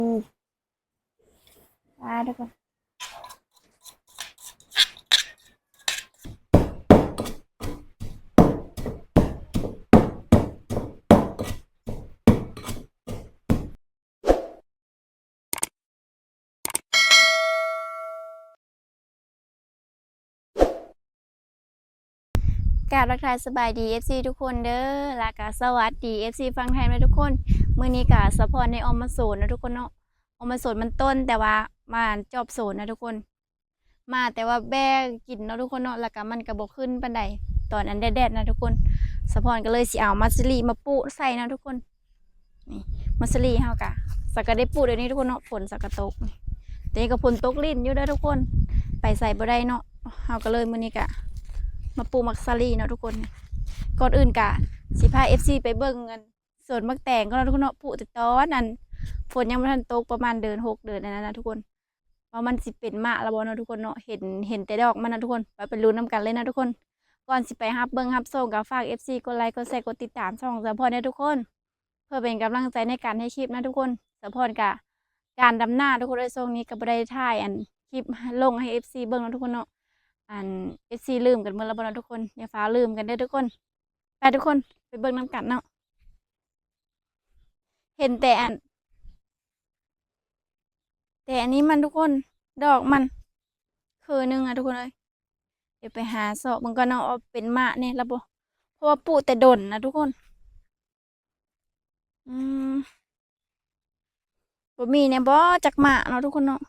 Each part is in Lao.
ມາທຸກຄົນ. ກາບທັກທາຍສະບາຍດີ ເອັຟຊີ ທຸກຄົນເດີ ແລ້ວກະສະຫວັດດີ ເອັຟຊີ ຝັ່ງໄທນຳທຸກຄົນ. ມື້ນີ້ກະສາວພອນໄດ້ອອກມາສວນເນາະທຸກຄົນເນາະ, ອອກມາສວນມັນຕົ້ນ ແຕ່ວ່າມາຈອບສວນນະທຸກຄົນ. ມາແຕ່ວ່າແບກິນເນາະທຸກຄົນເນາະ, ແລ້ວກະມັນກະບໍ່ຂຶ້ນປານໃດ ຕອນອັນແດດໆນະທຸກຄົນ. ສາວພອນກະເລີຍຊິເອົາມາສລີມາປູກໃສ່ເນາະທຸກຄົນ. ນີ້ ມາສລີເຮົາກະ ສາກະໄດ້ປູກດຽວນີ້ທຸກຄົນເນາະ, ຝົນສາກະຕົກ. ນີ້ ແຕ່ນີ້ກະຝົນຕົກລິນຢູ່ເດີທຸກຄົນ, ໄປໃສບໍ່ໄດ້ເນາະ. ເຮົາກະເລີຍມື້ນີ້ກະມາປູກໝາກສາລີເນາະທຸກຄົນ. ກ່ອນອື່ນກະຊິພາ ເອັຟຊີ ໄປເບິ່ງອັນ ສວນໝາກແຕງກ່ອນເນາະທຸກຄົນເນາະ, ປູກແຕ່ຕອນອັນຝົນຍັງບໍ່ທັນຕົກ ປະມານເດືອນຫົກ ເດືອນອັນນັ້ນນະທຸກຄົນ ວ່າມັນຊິເປັນໝາກແລ້ວບໍ່ເນາະທຸກຄົນເນາະ. ເຫັນ ເຫັນແຕ່ດອກມັນນະທຸກຄົນ. ໄປໄປລຸ້ນນຳກັນເລີຍນະທຸກຄົນ. ກ່ອນຊິໄປຮັບເບິ່ງຮັບຊົມ ກໍຝາກ ເອັຟຊີ ກົດໄລກົດແຊກົດຕິດຕາມຊ່ອງສາວພອນແດ່ທຸກຄົນ ເພື່ອເປັນກຳລັງໃຈໃນການເຮັດຄລິບນະທຸກຄົນ. ສາວພອນກະການດຳນາທຸກຄົນເອີຍ, ຊ່ວງນີ້ກະບໍ່ໄດ້ຖ່າຍອັນຄລິບລົງໃຫ້ ເອັຟຊີ ເບິ່ງເນາະທຸກຄົນເນາະ. ອັນ ເອັຟຊີ ລືມກັນໝົດແລ້ວບໍ່ເນາະທຸກຄົນ? ຢ່າຟ້າວລືມກັນເດີທຸກຄົນ. ໄປທຸກຄົນ ໄປເບິ່ງນຳກັນເນາະ. ເຫັນແຕ່ອັນ ແຕ່ອັນນີ້ມັນທຸກຄົນ ດອກມັນຄືໜຶ່ງນະທຸກຄົນເອີຍ. ດຽວໄປຫາເຊາະເບິ່ງກ່ອນເນາະ ວ່າເປັນໝາກແດ່ລະບໍ່, ເພາະວ່າປູກແຕ່ດົນນະທຸກຄົນ. ອືມ ບໍ່ມີແດ່ບໍ່ຈັກໝາກເນາະທຸກຄົນເນາະ.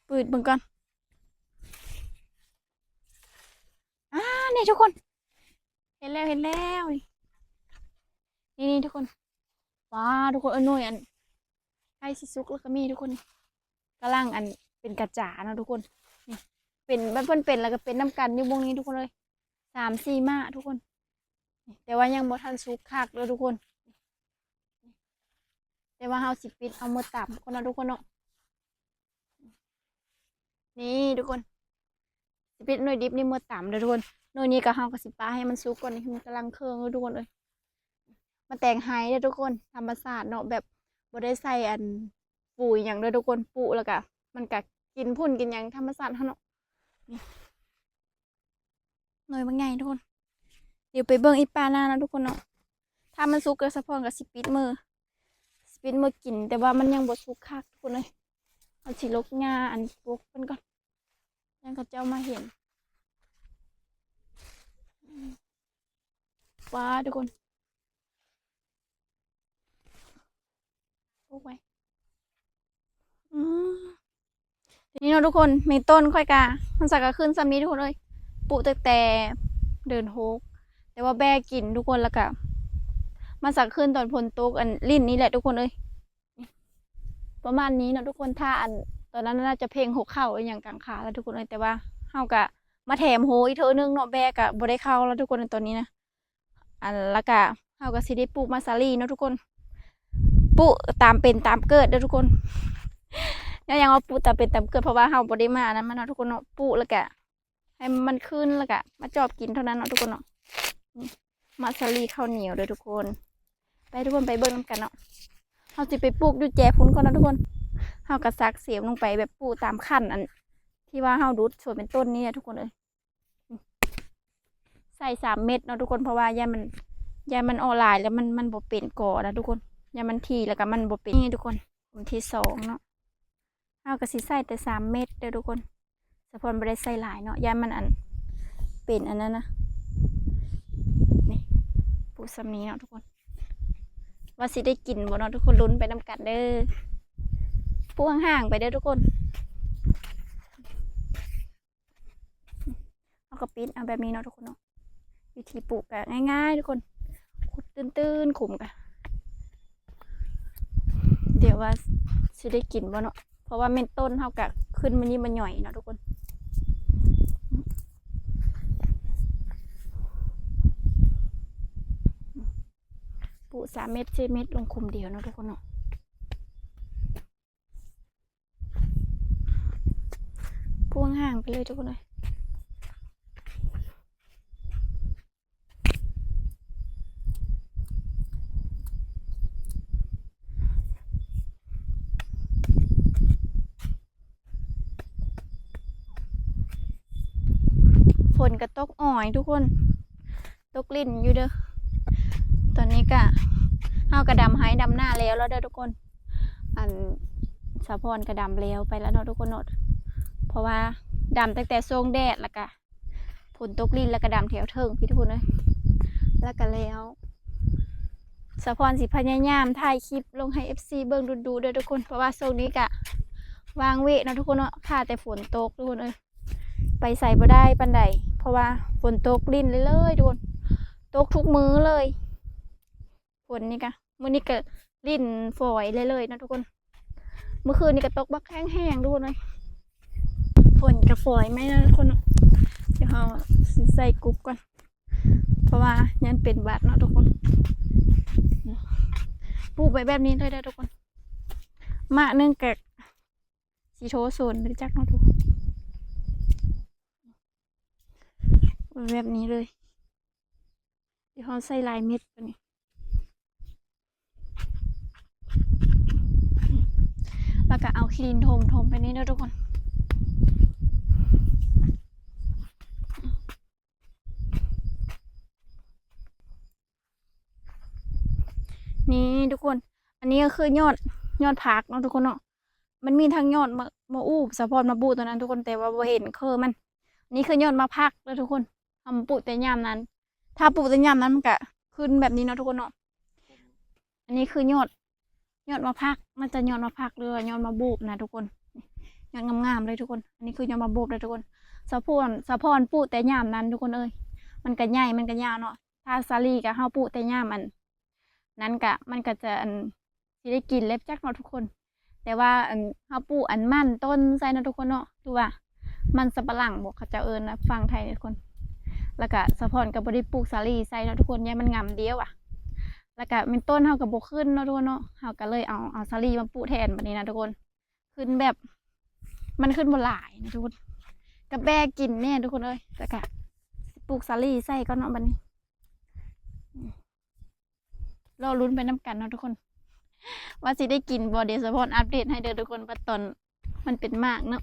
ປືດເບິ່ງກ່ອນ. ອ່າ ນີ້ທຸກຄົນ ເຫັນແລ້ວ ເຫັນແລ້ວ. ນີ້ ນີ້ທຸກຄົນ ວ້າ ທຸກຄົນເອີຍ ໜ່ວຍອັນໃກ້ຊິສຸກແລ້ວກະມີທຸກຄົນ. ກຳລັງອັນເປັນກະຈາເນາະທຸກຄົນ. ນີ້ ເປັນ ແບບເພິ່ນເປັນແລ້ວກະເປັນນຳກັນຢູ່ໝ່ອງນີ້ທຸກຄົນເອີຍ. ສາມສີ່ໝາກທຸກຄົນ. ແຕ່ວ່າຍັງບໍ່ທັນສຸກຄັກເດີທຸກຄົນ. ແຕ່ວ່າເຮົາຊິປິດເອົາເໝິດຕາມກ່ອນເນາະທຸກຄົນເນາະ. ນີ້ທຸກຄົນ ຊິປິດໜ່ວຍດິບນີ້ເໝິດຕາມເດີທຸກຄົນ. ໜ່ວຍນີ້ກະເຮົາກະຊິປະໃຫ້ມັນສຸກກ່ອນ. ນີ້ ມັນກຳລັງເຄິ່ງຢູ່ທຸກຄົນເອີຍ. ໝາກແຕງໄຮເດີທຸກຄົນ ທຳມະຊາດເນາະ ແບບບໍ່ໄດ້ໃສ່ອັນ ປູກອີ່ຫຍັງເດີທຸກຄົນ. ປູກແລ້ວກະມັນກະກິນຝຸ່ນກິນຫຍັງທຳມະຊາດເຮົາເນາະ. ນີ້ ໜ່ວຍບັກໃຫຍ່ທຸກຄົນ. ດຽວໄປເບິ່ງອີກປາໜ້າເນາະທຸກຄົນເນາະ. ຖ້າມັນສຸກກະສາວພອນກະຊິປິດເໝິ ຊິປິດເໝິກິນ ແຕ່ວ່າມັນຍັງບໍ່ສຸກຄັກທຸກຄົນເອີຍ. ເຮົາຊິຫຼົບຫຍ້າອັນປົກເພິ່ນກ່ອນ ຢ້ານເຂົາເຈົ້າມາເຫັນ. ວ້າ ທຸກຄົນ ໂອ້ຍ ອືມ ນີ້ເນາະທຸກຄົນ ເມັນຕົ້ນຂ້ອຍກະ ມັນສາກະຂຶ້ນຊ່ຳນີ້ທຸກຄົນເອີຍ. ປູກຕັ້ງແຕ່ເດືອນຫົກ ແຕ່ວ່າແບກິນທຸກຄົນ ແລ້ວກະມັນສາກະຂຶ້ນຕອນຝົນຕົກອັນລິນນີ້ແຫຼະທຸກຄົນເອີຍ. ປະມານນີ້ເນາະທຸກຄົນ. ຖ້າອັນ ຕອນນັ້ນໜ້າຈະເພງຫົວເຂົ່າອີ່ຫຍັງກາງຂາແລ້ວທຸກຄົນເອີຍ, ແຕ່ວ່າເຮົາກະມາແຖມໂຮອີກເທື່ອໜຶ່ງເນາະ, ແບກະບໍ່ໄດ້ເຂົ້າແລ້ວທຸກຄົນ ຕອນນີ້ນະ. ອັນ ແລ້ວກະເຮົາກະຊິໄດ້ປູກໝາກສາລີເນາະທຸກຄົນ, ປູກຕາມເປັນຕາມເກີດເດີທຸກຄົນ. ຍ້ອນຫຍັງວ່າປູກຕາມເປັນຕາມເກີດ ເພາະວ່າເຮົາບໍ່ໄດ້ມາອັນນັ້ນມາເນາະທຸກຄົນເນາະ, ປູກແລ້ວກະ ໃຫ້ມັນຂຶ້ນ ແລ້ວກະມາຈອບກິນເທົ່ານັ້ນເນາະທຸກຄົນເນາະ. ໝາກສາລີເຂົ້າໜຽວເດີທຸກຄົນ. ໄປທຸກຄົນໄປເບິ່ງນຳກັນເນາະ. ເຮົາຊິໄປປູກຢູ່ແຈພຸ້ນກ່ອນເນາະທຸກຄົນ. ເຮົາກະສັກເສມລົງໄປແບບປູກຕາມຂັ້ນອັນທີ່ວ່າເຮົາດຸດສວນເປັນຕົ້ນນີ້ນະທຸກຄົນເອີຍ. ໃສ່ສາມເມັດເນາະທຸກຄົນ ເພາະວ່າຢ້ານມັນ ຢ້ານມັນອອກຫຼາຍແລ້ວມັນ ມັນບໍ່ເປັນກໍນະທຸກຄົນ, ຢ້ານມັນຖີ່ແລ້ວກະມັນບໍ່ເປັນ. ນີ້ທຸກຄົນ ກຸ່ມທີສອງເນາະ. ເຮົາກະຊິໃສ່ແຕ່ສາມເມັດເດີທຸກຄົນ. ສາວພອນບໍ່ໄດ້ໃສ່ຫຼາຍເນາະ ຢ້ານມັນອັນ ເປັນອັນນັ້ນນະ. ນີ້ ປູກຊ່ຳນີ້ເນາະທຸກຄົນ. ວ່າຊິໄດ້ກິນບໍ່ເນາະທຸກຄົນ, ລຸ້ນໄປນຳກັນເດີ. ປູກຫ່າງໆໄປເດີທຸກຄົນ. ເຮົາກະປິດເອົາແບບນີ້ເນາະທຸກຄົນເນາະ. ວິທີປູກກະງ່າຍໆທຸກຄົນ, ຂຸດຕື້ນໆຂຸມກະ. ດຽວວ່າຊິໄດ້ກິນບໍ່ເນາະ, ເພາະວ່າເມັນຕົ້ນເຮົາກະຂຶ້ນມາຍິບມາຫຍ່ອຍເນາະທຸກຄົນ. ປູກສາມເມັດ ສີ່ເມັດລົງຂຸມດຽວເນາະທຸກຄົນເນາະ. ປູກຫ່າງໆໄປເລີຍທຸກຄົນເອີຍ. ຝົນກໍຕົກອ້ອຍທຸກຄົນ ຕົກລິນຢູ່ເດີ. ຕອນນີ້ກະ ເຮົາກະດຳໄຮ່ດຳນາແລ້ວແລ້ວເດີທຸກຄົນ. ອັນ ສາວພອນກະດຳແລ້ວໄປແລ້ວເນາະທຸກຄົນເນາະ ເພາະວ່າດຳຕັ້ງແຕ່ຊ່ວງແດດ ແລ້ວກະຝົນຕົກລິນ ແລ້ວກະດຳແຖວເທິງພີ້ທຸກຄົນເອີຍ ແລ້ວກະແລ້ວ. ສາວພອນຊິພະຍາຍາມຖ່າຍຄລິບລົງໃຫ້ເອັຟຊີເບິ່ງດຸໆເດີທຸກຄົນ ເພາະວ່າຊ່ວງນີ້ກະວາງເວະເນາະທຸກຄົນເນາະ ຄ່າແຕ່ຝົນຕົກທຸກຄົນເອີຍ. ໄປໃສບໍ່ໄດ້ປານໃດ ເພາະວ່າຝົນຕົກລິນເລື້ອຍໆທຸກຄົນ ຕົກທຸກມື້ເລີຍ. ຝົນນີ້ກະ ມື້ນີ້ກະລິນຝອຍເລື້ອຍໆເນາະທຸກຄົນ. ມື້ຄືນນີ້ກະຕົກບັກແຮງໆທຸກຄົນເອີຍ ຝົນກະຝອຍໃໝ່ເນາະທຸກຄົນເນາະ. ດຽວເຮົາຊິໃສ່ກຸບກ່ອນ ເພາະວ່າຢ້ານເປັນຫວັດເນາະທຸກຄົນ. ປູກໄວ້ແບບນີ້ເລີຍເດີທຸກຄົນ ໝາກໜຶ່ງກະ ຊິໂທສວນໄປຈັກເນາະທຸກຄົນ ແບບນີ້ເລີຍ. ດຽວເຮົາໃສ່ຫຼາຍເມັດກວ່ານີ້ ແລ້ວກະເອົາຂີ້ດິນຖົມໆໄປນີ້ເດີທຸກຄົນ. ນີ້ທຸກຄົນ ອັນນີ້ກໍຄືຍອດ ຍອດຜັກເນາະທຸກຄົນເນາະ. ມັນມີທັງຍອດໝາກ ໝາກອູບ ສາວພອນມາປູກຕອນນັ້ນທຸກຄົນ ແຕ່ວ່າບໍ່ເຫັນເຄີມັນ. ນີ້ຄືຍອດໝາກຜັກເດີທຸກຄົນ ເຮົາມາປູກແຕ່ຍາມນັ້ນ. ຖ້າປູກແຕ່ຍາມນັ້ນມັນກະຂຶ້ນແບບນີ້ເນາະທຸກຄົນເນາະ. ອັນນີ້ຄືຍອດ ຍອດໝາກຜັກ ໜ້າຈະຍອດໝາກຜັກ ຫຼືວ່າຍອດໝາກບູບນະທຸກຄົນ ຍອດງາມໆເລີຍທຸກຄົນ. ອັນນີ້ຄືຍອດໝາກບູບເດີທຸກຄົນ. ສາວພອນ ສາວພອນປູກແຕ່ຍາມນັ້ນທຸກຄົນເອີຍ ມັນກະໃຫຍ່ ມັນກະຍາວເນາະ. ຖ້າສາລີກະເຮົາປູກແຕ່ຍາມອັນນັ້ນກະ ມັນກະຈະ ອັນ ຊິໄດ້ກິນແລ້ວຈັກເນາະທຸກຄົນ. ແຕ່ວ່າ ອັນ ເຮົາປູກອັນໝັ້ນຕົ້ນໃສ່ເນາະທຸກຄົນເນາະ ຫຼືວ່າມັນສຳປະຫຼັງບໍ ເຂົາເຈົ້າເອີ້ນນະຝັ່ງໄທນີ້ທຸກຄົນ. ແລ້ວກະສາວພອນກໍບໍ່ໄດ້ປູກສາລີໃສ່ເນາະທຸກຄົນ ຢ້ານມັນງຳດຽວອະ. ແລ້ວກະແມ່ນຕົ້ນເຮົາກໍບໍ່ຂຶ້ນເນາະທຸກຄົນເນາະ ເຮົາກໍເລີຍເອົາ ເອົາສາລີມາປູກແທນບັດນີ້ນະທຸກຄົນ. ຂຶ້ນແບບ ມັນຂຶ້ນບໍ່ຫຼາຍນະທຸກຄົນ ກໍແບກກິນແດ່ທຸກຄົນເອີຍ. ແລ້ວກະປູກສາລີໃສ່ກ່ອນເນາະບັດນີ້. ລໍລຸ້ນໄປນຳກັນເນາະທຸກຄົນ ວ່າຊິໄດ້ກິນບໍ່. ດຽວສາວພອນອັບເດດໃຫ້ເດີທຸກຄົນ ວ່າຕອນມັນເປັນໝາກເນາະ.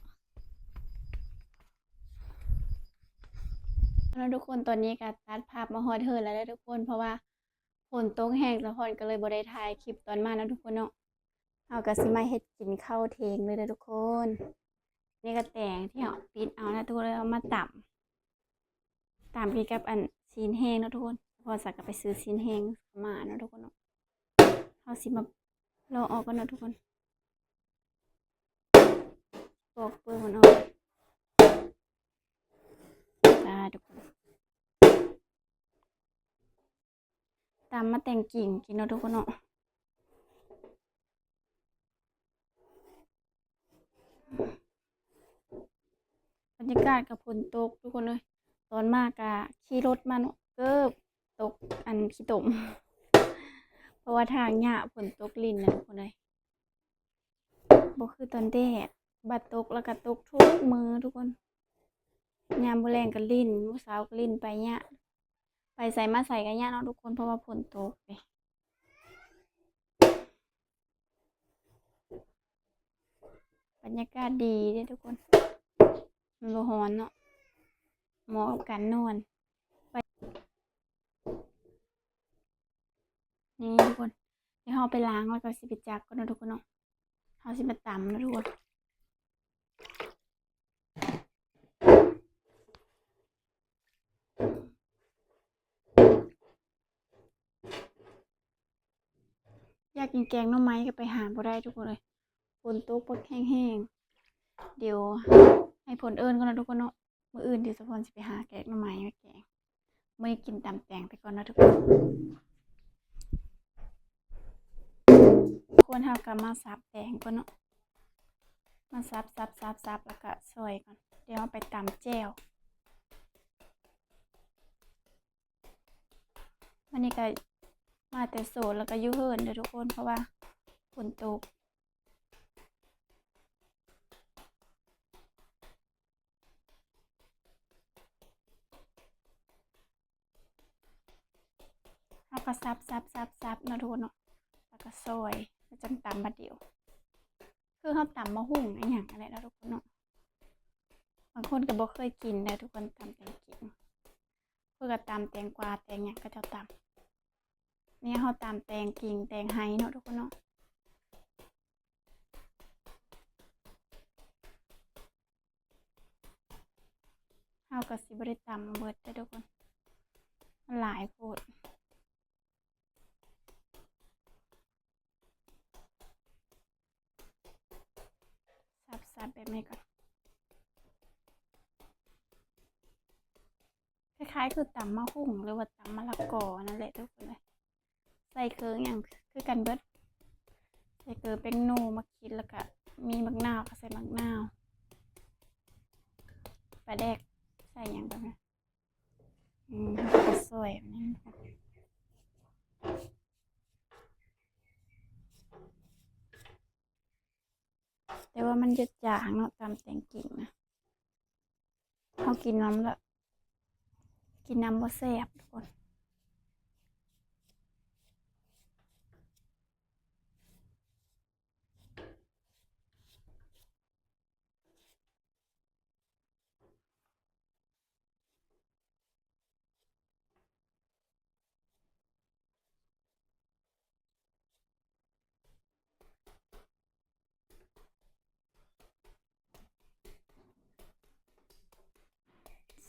ເນາະທຸກຄົນ ຕອນນີ້ກໍຕັດພາບມາຮອດເຮືອນແລ້ວເດີທຸກຄົນ ເພາະວ່າຝົນຕົກແຮງ ສາວພອນກໍເລີຍບໍ່ໄດ້ຖ່າຍຄລິບຕອນມາເນາະທຸກຄົນເນາະ. ເຮົາກໍຊິມາເຮັດກິນເຂົ້າເທີ່ຍງເລີຍເດີທຸກຄົນ. ນີ້ກໍແຕງທີ່ເຮົາປິດເອົານະທຸກຄົນ ເອົາມາຕຳ ຕຳກິນກັບອັນຊີ້ນແຫ້ງເນາະທຸກຄົນ. ພໍສັກກໍໄປຊື້ຊີ້ນແຫ້ງມາເນາະທຸກຄົນເນາະ. ເຮົາຊິມາລອກອອກກ່ອນເນາະທຸກຄົນ ປອກເປືອກມັນອອກ. ຕາທຸກຄົນ ຕຳມາແຕ່ງກິນ ກິນເນາະທຸກຄົນເນາະ. ບັນຍາກາດກໍຝົນຕົກທຸກຄົນເອີຍ. ຕອນມາກໍຂີ່ລົດມາເນາະ ເກີບຕົກອັນຂີ້ຕົມ ເພາະວ່າທາງຫຍ້າຝົນຕົກລິນນະທຸກຄົນເອີຍ. ບໍ່ຄືຕອນແດດ ບາດຕົກແລ້ວກໍຕົກທຸກມື້ທຸກຄົນ. ຍາມມື້ແລງກໍລິນ ມື້ເຊົ້າກໍລິນໄປຍາກ ໄປໃສມາໃສກໍຍາກເນາະທຸກຄົນ ເພາະວ່າຝົນຕົກເດ້. ບັນຍາກາດດີເດ້ທຸກຄົນ ມັນບໍ່ຮ້ອນເນາະ ເໝາະກັບການນອນ. ນີ້ທຸກຄົນ ດຽວເຮົາໄປລ້າງ ແລ້ວກໍຊິໄປຈັກກ່ອນເນາະທຸກຄົນເນາະ. ເຮົາຊິມາຕຳເນາະທຸກຄົນ. ຢາກກິນແກງໜໍ່ໄມ້ກໍໄປຫາບໍ່ໄດ້ທຸກຄົນເອີຍ ຝົນຕົກບັກແຮງໆ. ດຽວໃຫ້ເພິ່ນເອີ້ນກ່ອນເນາະທຸກຄົນເນາະ. ມື້ອື່ນດຽວສາວພອນຊິໄປຫາແກງໜໍ່ໄມ້ມາແກງ. ມື້ນີ້ກິນຕຳແຕງໄປກ່ອນເນາະທຸກຄົນ. ທຸກຄົນ ເຮົາກໍມາສັບແຕງກ່ອນເນາະ ມາສັບໆໆໆ ແລ້ວກໍຊອຍກ່ອນ. ດຽວເຮົາໄປຕຳແຈ່ວ. ວັນນີ້ກໍມາແຕ່ສວນ ແລ້ວກໍຢູ່ເຮືອນເດີທຸກຄົນ ເພາະວ່າຝົນຕົກ. ເຮົາກໍສັບໆໆໆເນາະທຸກຄົນເນາະ ແລ້ວກໍຊອຍ ແລ້ວຈັ່ງຕຳບາດດຽວ. ຄືເຮົາຕຳໝາກຫຸ່ງອີ່ຫຍັງນັ້ນແຫຼະເນາະທຸກຄົນເນາະ. ບາງຄົນກໍບໍ່ເຄີຍກິນເດີທຸກຄົນ ຕຳແຕງກິນ. ກໍຕຳແຕງກວາແຕງຫຍັງເຂົາເຈົ້າຕຳ. ນີ້ເຮົາຕຳແຕງກິ່ງແຕງໄຮເນາະທຸກຄົນເນາະ. ເຮົາກໍຊິບໍ່ໄດ້ຕຳເບິດເດ້ທຸກຄົນ ມັນຫຼາຍໂພດ. ສັບໆແບບນີ້ກ່ອນ. ຄ້າຍໆຄືຕຳໝາກຫຸ່ງ ຫຼືວ່າຕຳມະລະກອນັ້ນແຫຼະທຸກຄົນເອີຍ. ໃສ່ເຄື່ອງຫຍັງຄືກັນເບິດ ໃສ່ເກີ ແປ້ງນົວ ໝາກຂິດ ແລ້ວກະມີໝາກນາວ ກໍໃສ່ໝາກນາວ ປາແດກ ໃສ່ຫຍັງກໍໄດ້. ອືມ ເຮົາກໍຊອຍແບບນີ້ ແຕ່ວ່າມັນຈະຈາງເນາະ ຕຳແຕງກິ່ງນະ ເຮົາກິນນຳລະ ກິນນຳບໍ່ແຊບທຸກຄົນ.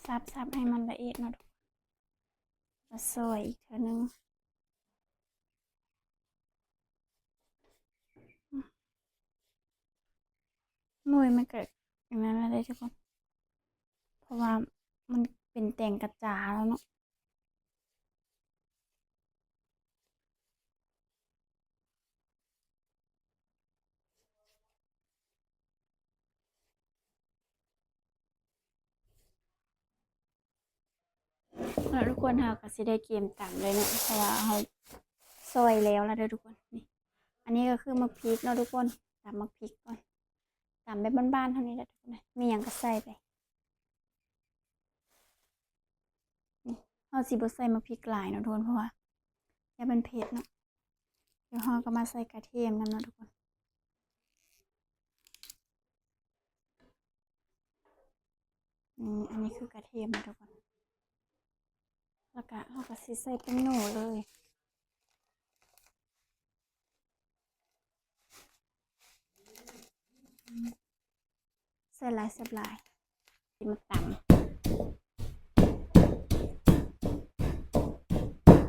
ສັບໆໃຫ້ມັນລະອຽດເນາະ ມາຊອຍອີກເທື່ອໜຶ່ງ. ໜ່ວຍມັນກໍອັນນັ້ນລະເດ້ທຸກຄົນ ເພາະວ່າມັນເປັນແຕງກະຈາແລ້ວເນາະ. ເນາະທຸກຄົນ ເຮົາກໍຊິໄດ້ກຽມຕຳເລີຍເນາະ ເພາະວ່າເຮົາຊອຍແລ້ວລະເດີທຸກຄົນ. ນີ້ ອັນນີ້ກໍຄືໝາກພິກເນາະທຸກຄົນ ຕຳໝາກພິກກ່ອນ ຕຳແບບບ້ານໆເຮົານີ້ແຫຼະທຸກຄົນ ມີຫຍັງກໍໃສ່ໄປ. ນີ້ ເຮົາຊິບໍ່ໃສ່ໝາກພິກຫຼາຍເນາະທຸກຄົນ ເພາະວ່າຢ້ານມັນເຜັດເນາະ. ດຽວເຮົາກໍມາໃສ່ກະທຽມນຳເນາະທຸກຄົນ. ນີ້ ອັນນີ້ຄືກະທຽມເນາະທຸກຄົນ ແລ້ວກະເຮົາກໍຊິໃສ່ແປ້ງນົວເລີຍ. ແຊບຫຼາຍ ແຊບຫຼາຍ. ຊິມາຕຳ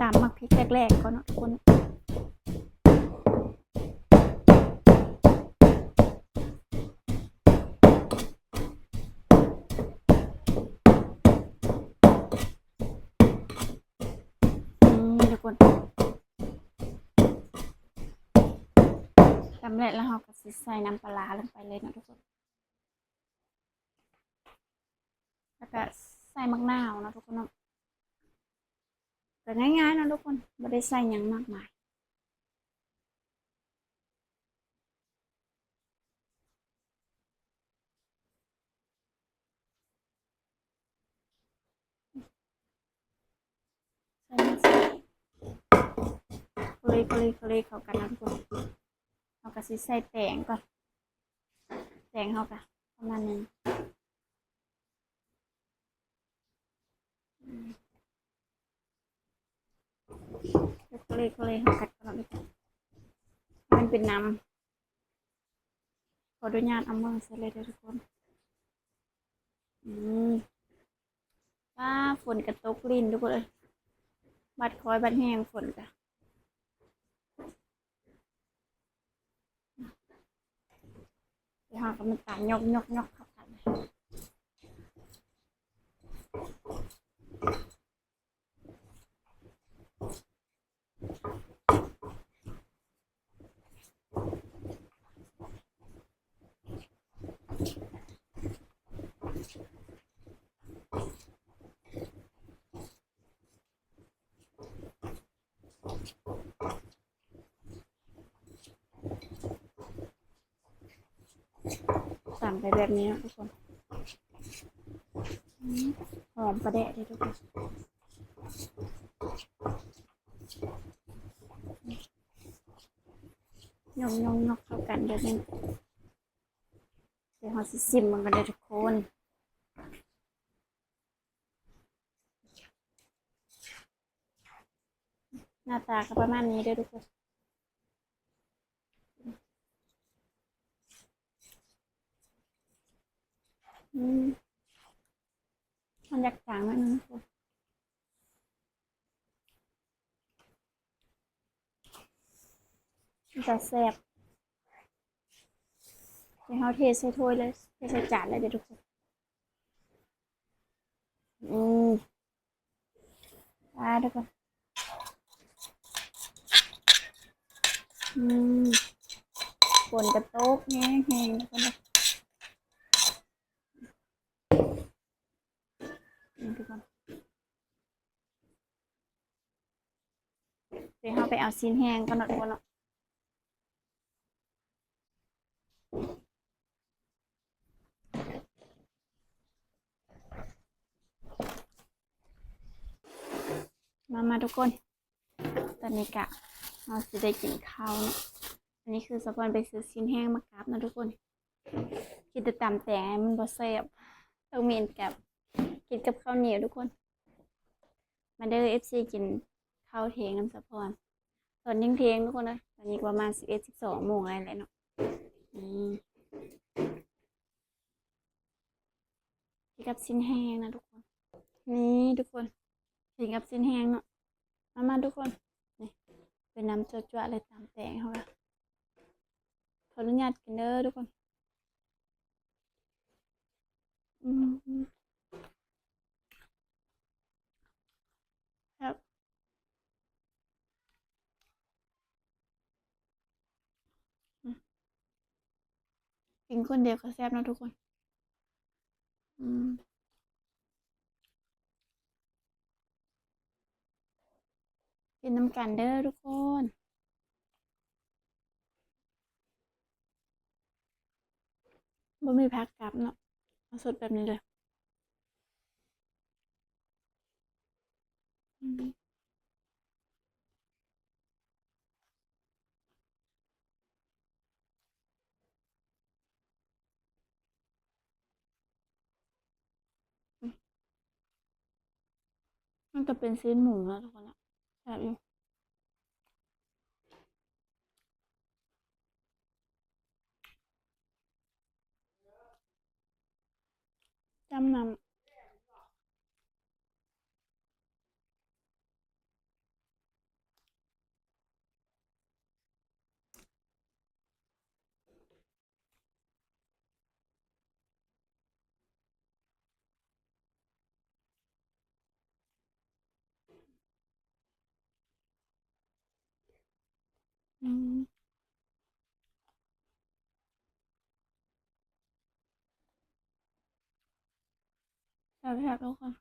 ຕຳໝາກພິກແຫຼກໆກ່ອນເນາະທຸກຄົນ. ນີ້ທຸກຄົນ ຕຳແຫຼກແລ້ວ ເຮົາກໍຊິໃສ່ນ້ຳປາຮ້າລົງໄປເລີຍເນາະທຸກຄົນ. ແລ້ວກະໃສ່ໝາກນາວເນາະທຸກຄົນເນາະ ກໍງ່າຍໆເນາະທຸກຄົນ ບໍ່ໄດ້ໃສ່ຫຍັງມາກມາຍ. ໃສ່ ຄົເລ ຄົເລ ຄົເລເຂົ້າກັນເນາະທຸກຄົນ. ເຮົາກະຊິໃສ່ແຕງກ່ອນ ແຕງເຮົາກະປະມານນີ້ ອືມ ເຮັດເລກເລກເຮົາກັດກ່ອນເນາະ ໃຫ້ມັນເປັນນ້ຳ. ຂໍອະນຸຍາດເອົາມືໃສ່ເລີຍເດີທຸກຄົນ. ອືມ ຟ້າຝົນກະຕົກລິນທຸກຄົນເອີຍ ບາດຄ່ອຍບາດແຮງຝົນກະ. ດຽວເຮົາກໍມາຕຳ ຍົກໆໆເຂົ້າກັນ. ຕຳໄປແບບນີ້ເນາະທຸກຄົນ. ອືມ ຫອມປາແດກເດ້ທຸກຄົນ. ຍົກໆໆເຂົ້າກັນແບບນີ້. ດຽວເຮົາຊິຊິມເບິ່ງກັນເດີທຸກຄົນ. ໜ້າຕາກໍປະມານນີ້ເດີທຸກຄົນ. ອືມ ມັນຢາກຈາງໜ້ອຍໜຶ່ງ. ເປັນຕາແຊບ. ດຽວເຮົາເທໃສ່ຖ້ວຍເລີຍ ເທໃສ່ຈານເລີຍເດີທຸກຄົນ. ອືມ ມາທຸກຄົນ. ອືມ ຝົນກະຕົກແຮງໆ ທຸກຄົນ. ນີ້ທຸກຄົນ ດຽວເຮົາໄປເອົາຊີ້ນແຫ້ງກ່ອນເນາະທຸກຄົນເນາະ. ມາ ມາທຸກຄົນ ຕອນນີ້ກະເຮົາຊິໄດ້ກິນເຂົ້າເນາະ. ອັນນີ້ຄືສາວພອນໄປຊື້ຊີ້ນແຫ້ງມາກັບເນາະທຸກຄົນ. ກິນແຕ່ຕຳແຕງມັນບໍ່ແຊບ ຕ້ອງມີອັນກັບ ກິນກັບເຂົ້າໜຽວທຸກຄົນ. ມາເດີ ເອັຟຊີ ກິນເຂົ້າທ່ຽງນຳສາວພອນ ຕອນທ່ຽງໆ ທຸກຄົນເອີຍ. ຕອນນີ້ກໍປະມານສິບເອັດ ສິບສອງໂມງແລ້ວແຫຼະເນາະ. ນີ້ ກິນກັບຊີ້ນແຫ້ງນະທຸກຄົນ. ນີ້ທຸກຄົນ ກິນກັບຊີ້ນແຫ້ງເນາະ. ມາ ມາທຸກຄົນ ນີ້ ເປັນນ້ຳຈົວໆ ເລີຍ ຕຳແຕງເຮົາກະ ຂໍອະນຸຍາດກິນເດີທຸກຄົນ. ອືມ ແຊບ. ອືມ ກິນຄົນດຽວກໍແຊບເນາະທຸກຄົນ. ອືມ ກິນນຳກັນເດີທຸກຄົນ. ບໍ່ມີຜັກກັບເນາະ ເອົາສົດແບບນີ້ເລີຍ. ອືມ ມັນກະເປັນຊີ້ນໝູເນາະທຸກຄົນເນາະ ແຊບຢູ່. ຈ້ຳນ້ຳ ອືມ ແຊບໆ ທຸກຄົນ.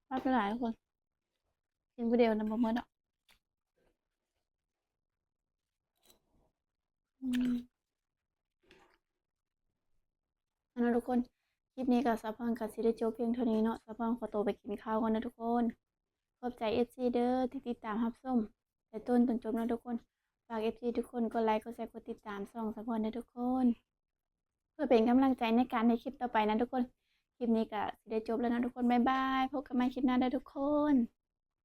ແຊບຫຼາຍທຸກຄົນ ກິນຜູ້ດຽວນຳບໍ່ໝົດດອກ. ອືມ ອັນນັ້ນທຸກຄົນ ຄລິບນີ້ກໍສາວພອນກໍຊິໄດ້ຈົບພຽງເທົ່ານີ້ເນາະ. ສາວພອນຂໍໂຕໄປກິນເຂົ້າກ່ອນເດີທຸກຄົນ. ຂອບໃຈເອັຟຊີເດີທີ່ຕິດຕາມຮັບຊົມແຕ່ຕົ້ນຈົນຈົບເນາະທຸກຄົນ. ຝາກເອັຟຊີທຸກຄົນກົດໄລ ກົດແຊ ກົດຕິດຕາມຊ່ອງສາວພອນເດີທຸກຄົນ ເພື່ອເປັນກຳລັງໃຈໃນການເຮັດຄລິບຕໍ່ໄປນະທຸກຄົນ. ຄລິບນີ້ກໍຊິໄດ້ຈົບແລ້ວເນາະທຸກຄົນ. ບາຍບາຍ ພົບກັນໃໝ່ຄລິບໜ້າເດີທຸກຄົນ.